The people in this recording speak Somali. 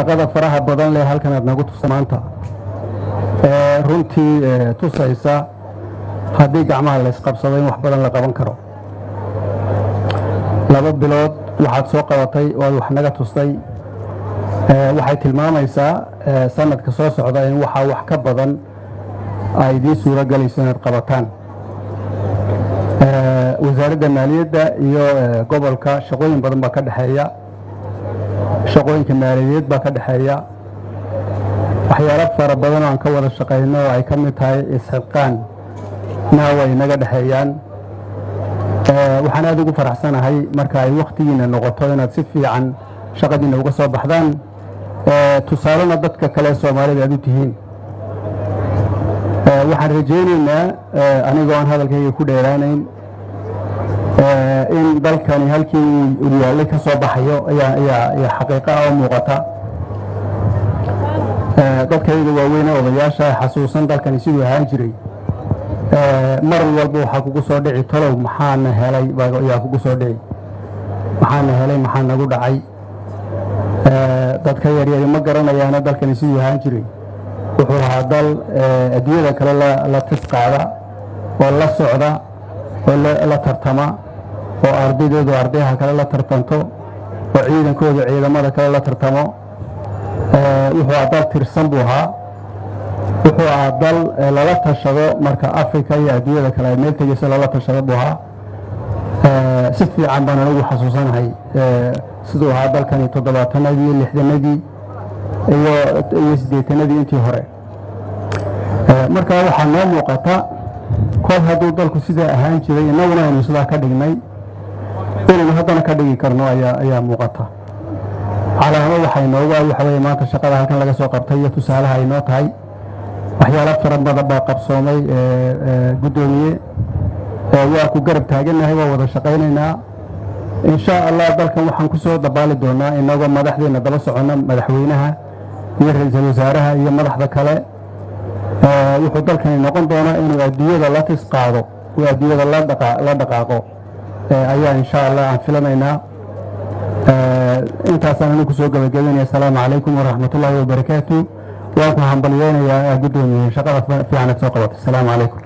Shaqada faraha badan leh halkan aad nagu tusa maanta runtii tusaysa haddii gacmaha la isqabsado in wax badan la qaban karo. 2 bilood waxaad soo qabatay oo aad wax naga tustay, waxay tilmaamaysaa sanadka soo socda in waxaa wax ka badan ay idiin suuro galayso inaad qabataan. Wasaaradda maaliyadda iyo gobolka shaqooyin badan baa ka dhexeeya, shaqooyinka maaliyadeed baa ka dhexeeya, waxyaalo fara badan oo aan ka wada shaqayno oo ay ka mid tahay isxilqaan na way naga dhexeeyaan. Waxaan aad ugu faraxsanahay marka ay wakhtigiina noqoto inaad si fiican shaqadiina uga soo baxdaan, tusaalena dadka kale Soomaalida aad u tihiin. Waxaan rajaynaynaa, anigoo aan hadalkayga ku dheeraanayn, in dalkani halkii uu yaallay ka soo baxayo ayaa xaqiiqa ah oo muuqata. Dadkayga waaweyn ee odayaasha xasuusan dalkani siduu ahaan jiray, mar walba waxaa kugu soo dhici talow maxaana helay, ayaa kugu soo dhici maxaana helay, maxaa nagu dhacay. Dadka yaryari ma garanayaana dalkani siduu ahaan jiray. Wuxuu ahaa dal adduunyada kale la tis qaada oo la socda oo la tartama, oo ardaydoodu ardayaha kale la tartanto, oo ciidankoodu ciidamada kale la tartamo. Wuxuu ahaa dal tirsan buu ahaa. Wuxuu ahaa dal lala tashado marka Africa iyo adduunyada kale ay meel tegeyso, lala tashado buu ahaa. Si fiican baan anigu xasuusanahay siduu ahaa dalkani 70-adii, 60-adii iyo 80-adii intii hore. Marka waxaa noo muuqata kol hadduu dalku sidaa ahaan jiray, innaguna aynu sidaa ka dhignay, inaynu haddana ka dhigi karno ayaa muuqata. Calaamo waxay noogu ah waxa weeye maanta shaqada halkan laga soo qabtay iyo tusaalaha ay noo tahay. Waxyaalo fara badan baa qabsoomay. Guddoomiye, waa ku garab taagannahay, waa wada shaqaynaynaa insha Allah. Dalkan waxaan ku soo dabaali doonaa inagoo madaxdeena daba soconna, madaxweynaha iyo ra-iisul wasaaraha iyo madaxda kale. Wuxuu dalkani noqon doonaa inuu adduunyada la tis qaado uu adduunyada la dhaqaaqo ayaa insha Allah aan filanaynaa. Intaasaan anigu kusoo gabagabaynaya. Asalaamu calaykum waraxmatullaahi wabarakaatu. Waan ku hambalyeynayaa, guddoomiye, shaqada fiican aad soo qabatay. Asalaamu calaykum.